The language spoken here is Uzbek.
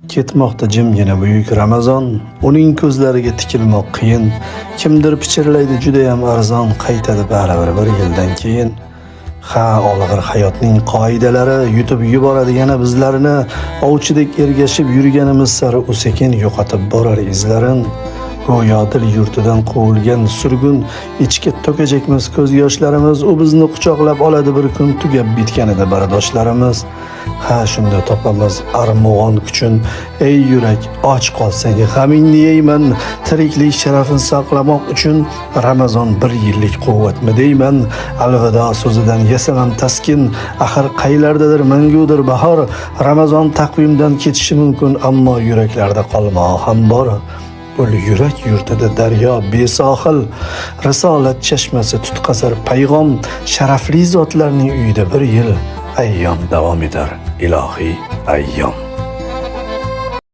Ketmoqda jimgina buyuk Ramazon, uning ko'zlariga tikilmoq qiyin. Kimdir pichirlaydi judayam arzon, qaytadi baribir bir yildan keyin. Ha, olg'ir hayotning qoidalari yutib yuboradi yana bizlarni. Ovchidek ergashib yurganimiz sari u sekin yo'qotib borar izlarin. Go'yo dil yurtidan quvilgan surgun, ichga to'kajakmiz ko'z yoshlarimiz. U bizni quchoqlab oladi bir kun tugab bitganida bardoshlarimiz. Ha, shunda topamiz armug'on kuchin. Ey yurak, och qolsang g'amingni yeyman. Tiriklik sharafin saqlamoq uchun Ramazon bir yillik quvvatmi deyman. Alvido so'zidan yasamam taskin. Axir qaylardadir mangudir bahor. Ramazon taqvimdan ketishi mumkin, ammo yuraklarda qolmog'i ham bor. Ul yurak yurtida daryo besohil, risolat chashmasi tutqazar payg'om. Sharafli zotlarning uyida bir yil ayyom davom etar, ilohiy ayyom.